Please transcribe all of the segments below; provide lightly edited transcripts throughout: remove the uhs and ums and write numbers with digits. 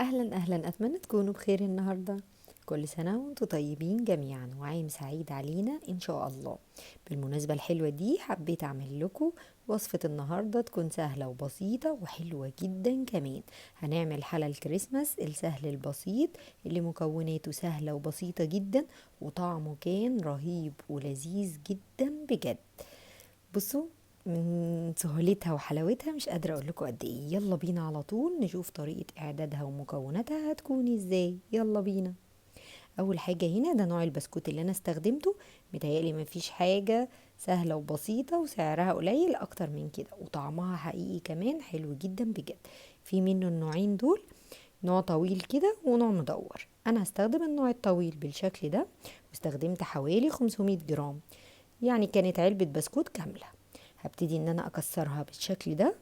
اهلا اهلا، اتمنى تكونوا بخير النهارده. كل سنة وانتم طيبين جميعا وعام سعيد علينا ان شاء الله. بالمناسبة الحلوة دي حبيت اعمل لكم وصفه النهارده تكون سهلة وبسيطة وحلوه جدا. كمان هنعمل حلا الكريسماس السهل البسيط اللي مكوناته سهلة وبسيطة جدا وطعمه كان رهيب ولذيذ جدا بجد. بصوا من سهولتها وحلاوتها مش قادرة اقول لكم قد ايه. يلا بينا على طول نشوف طريقة اعدادها ومكوناتها هتكون ازاي. يلا بينا. اول حاجة هنا ده نوع البسكوت اللي انا استخدمته، متهيألي مفيش حاجة سهلة وبسيطة وسعرها قليل اكتر من كده، وطعمها حقيقي كمان حلو جدا بجد. في منه النوعين دول، نوع طويل كده ونوع مدور. انا هستخدم النوع الطويل بالشكل ده، واستخدمت حوالي 500 جرام، يعني كانت علبة بسكوت كاملة. هبتدي ان انا اكسرها بالشكل ده،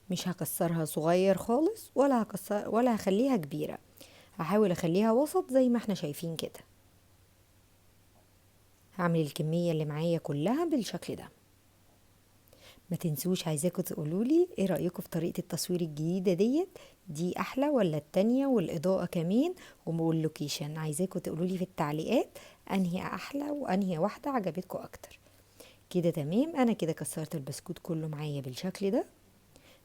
مش هكسرها صغير خالص ولا هخليها كبيرة، هحاول اخليها وسط زي ما احنا شايفين كده. هعمل الكمية اللي معايا كلها بالشكل ده. ما تنسوش عايزاكم تقولولي ايه رأيكم في طريقة التصوير الجديدة ديت، دي احلى ولا التانية، والاضاءة كمان وال location. عايزاكم تقولولي في التعليقات انهي احلى وانهي واحدة عجبتكم اكتر. كده تمام، انا كده كسرت البسكوت كله معايا بالشكل ده.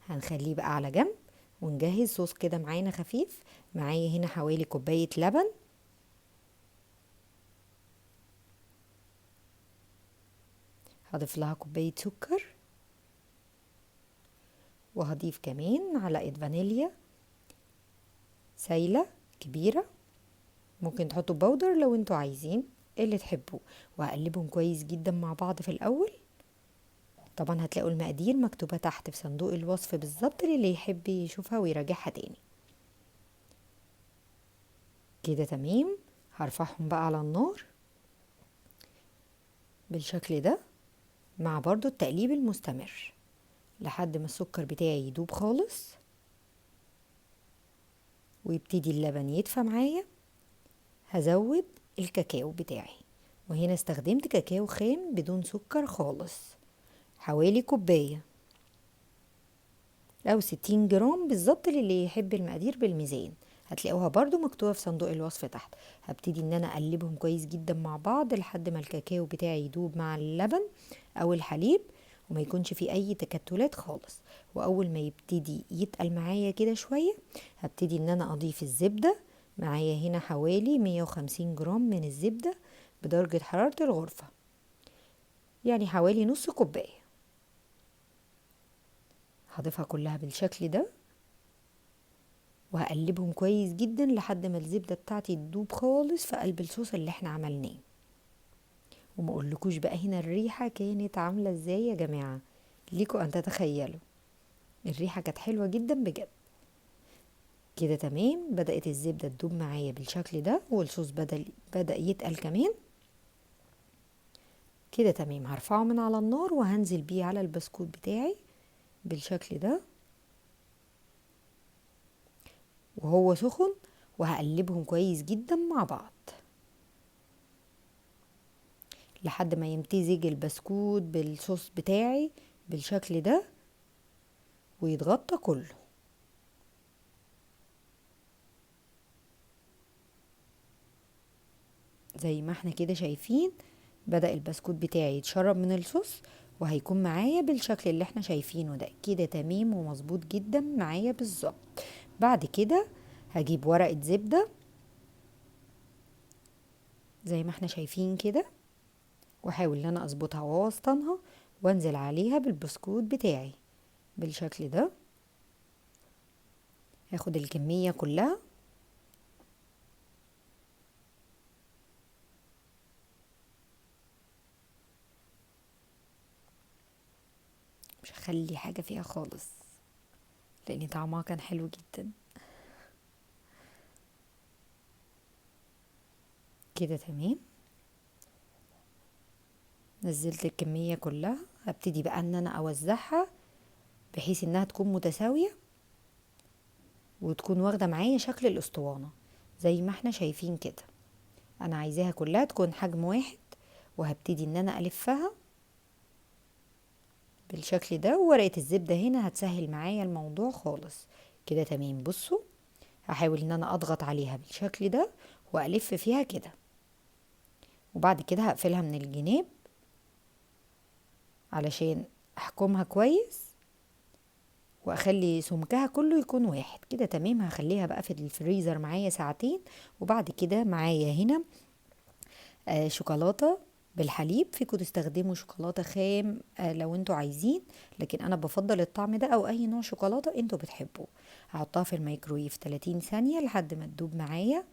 هنخليه بقى على جنب ونجهز صوص كده معانا خفيف. معايا هنا حوالي كوباية لبن، هضيف لها كوباية سكر، وهضيف كمان معلقة فانيليا سايلة كبيرة، ممكن تحطوا powder لو انتوا عايزين اللي تحبوه، وهقلبهم كويس جدا مع بعض في الاول. طبعا هتلاقوا المقادير مكتوبة تحت في صندوق الوصف بالظبط للي يحب يشوفها ويراجعها تاني. كده تمام، هرفعهم بقى على النار بالشكل ده مع برضو التقليب المستمر لحد ما السكر بتاعي يدوب خالص ويبتدي اللبن يدفى معايا. هزود الكاكاو بتاعي، وهنا استخدمت كاكاو خام بدون سكر خالص، حوالي كوباية أو 60 جرام بالظبط للي يحب المقادير بالميزان، هتلاقوها برضو مكتوبة في صندوق الوصف تحت. هبتدي ان انا اقلبهم كويس جدا مع بعض لحد ما الكاكاو بتاعي يدوب مع اللبن او الحليب وما يكونش فيه اي تكتلات خالص. واول ما يبتدي يتقل معايا كده شوية هبتدي ان انا اضيف الزبدة. معايا هنا حوالي 150 جرام من الزبدة بدرجة حرارة الغرفة، يعني حوالي نص كوباية. هضيفها كلها بالشكل ده وهقلبهم كويس جدا لحد ما الزبدة بتاعتي تدوب خالص في قلب الصوص اللي احنا عملناه. وما اقولكوش بقى هنا الريحة كانت عاملة ازاي يا جماعة، ليكوا ان تتخيلوا، الريحة كانت حلوة جدا بجد. كده تمام، بدأت الزبدة تدوب معايا بالشكل ده والصوص بدأ يتقل كمان. كده تمام، هرفعه من على النار وهنزل بيه على البسكوت بتاعي بالشكل ده وهو سخن، وهقلبهم كويس جدا مع بعض لحد ما يمتزج البسكوت بالصوص بتاعي بالشكل ده ويتغطى كله. زي ما احنا كده شايفين بدأ البسكوت بتاعي يتشرب من الصوص وهيكون معايا بالشكل اللي احنا شايفينه ده. كده تمام ومظبوط جدا معايا بالظبط. بعد كده هجيب ورقة زبدة زي ما احنا شايفين كده، واحاول ان انا اظبطها واوسطنها وانزل عليها بالبسكوت بتاعي بالشكل ده. هاخد الكمية كلها مش هخلي حاجة فيها خالص لان طعمها كان حلو جدا. كده تمام، نزلت الكمية كلها. هبتدي بقى ان انا اوزعها بحيث انها تكون متساوية وتكون واخدة معايا شكل الاسطوانة زي ما احنا شايفين كده. انا عايزاها كلها تكون حجم واحد، وهبتدي ان انا الفها بالشكل ده. وورقة الزبدة هنا هتسهل معايا الموضوع خالص. كده تمام. بصوا هحاول ان انا اضغط عليها بالشكل ده والف فيها كده، وبعد كده هقفلها من الجناب علشان احكمها كويس واخلي سمكها كله يكون واحد كده. تمام. هخليها بقى في الفريزر معايا ساعتين. وبعد كده معايا هنا شوكولاتة بالحليب، فيكم تستخدموا شوكولاتة خام لو انتوا عايزين، لكن انا بفضل الطعم ده او اي نوع شوكولاتة انتوا بتحبوه. هحطها في الميكرويف 30 ثانية لحد ما تدوب معايا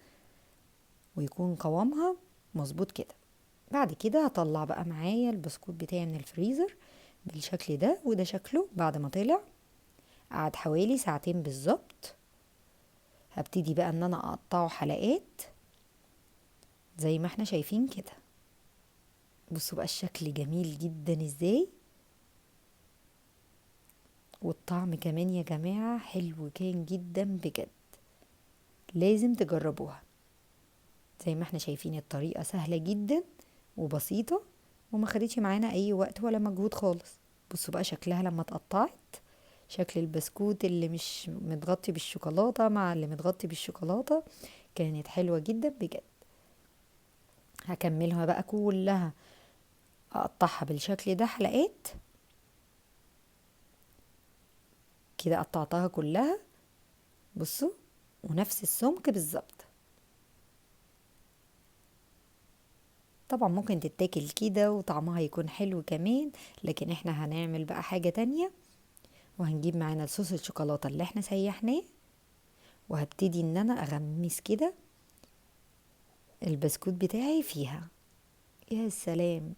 ويكون قوامها مظبوط كده. بعد كده هطلع بقى معايا البسكوت بتاعي من الفريزر بالشكل ده، وده شكله بعد ما طلع. قعد حوالي ساعتين بالظبط. هبتدي بقى ان انا اقطعه حلقات زي ما احنا شايفين كده. بصوا بقى الشكل جميل جدا ازاي، والطعم كمان يا جماعة حلو كان جدا بجد، لازم تجربوها. زي ما احنا شايفين الطريقة سهلة جدا وبسيطة وما خدتش معانا اي وقت ولا مجهود خالص. بصوا بقى شكلها لما اتقطعت، شكل البسكوت اللي مش متغطي بالشوكولاتة مع اللي متغطي بالشوكولاتة، كانت حلوة جدا بجد. هكملها بقى كلها، اقطعها بالشكل ده حلقات كده. قطعتها كلها بصوا، ونفس السمك بالظبط. طبعا ممكن تتاكل كده وطعمها يكون حلو كمان، لكن احنا هنعمل بقى حاجة تانية، وهنجيب معانا صوص الشوكولاتة اللي احنا سيحناه، وهبتدي ان انا اغمس كده البسكوت بتاعي فيها. يا سلام،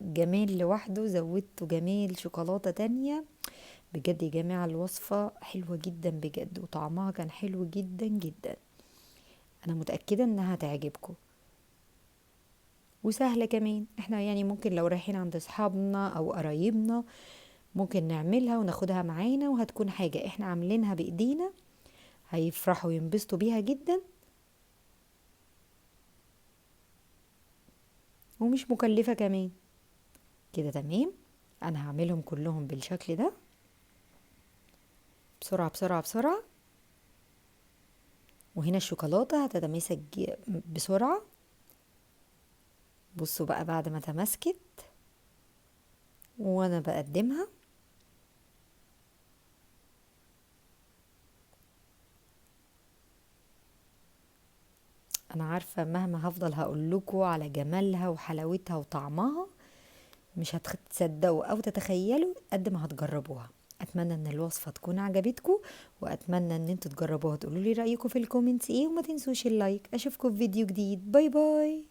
جمال لوحده، زودته جمال شوكولاتة تانية بجد يا جماعة. الوصفة حلوة جدا بجد، وطعمها كان حلو جدا جدا. انا متأكدة انها تعجبكم، وسهلة كمان. احنا ممكن لو رايحين عند اصحابنا او قرايبنا ممكن نعملها وناخدها معانا، وهتكون حاجة احنا عاملينها بايدينا، هيفرحوا وينبسطوا بيها جدا، ومش مكلفة كمان كده. تمام. انا هعملهم كلهم بالشكل ده بسرعة بسرعة بسرعة. وهنا الشوكولاتة هتتماسك بسرعة. بصوا بقى بعد ما تماسكت وانا بقدمها، انا عارفة مهما هفضل هقول لكم على جمالها وحلاوتها وطعمها مش هتصدقوا او تتخيلوا قد ما هتجربوها. اتمنى ان الوصفة تكون عجبتكم، واتمنى ان انتوا تجربوها. تقولوا لي رأيكم في ال comments ايه، وما تنسوش ال like. اشوفكم في فيديو جديد. bye bye.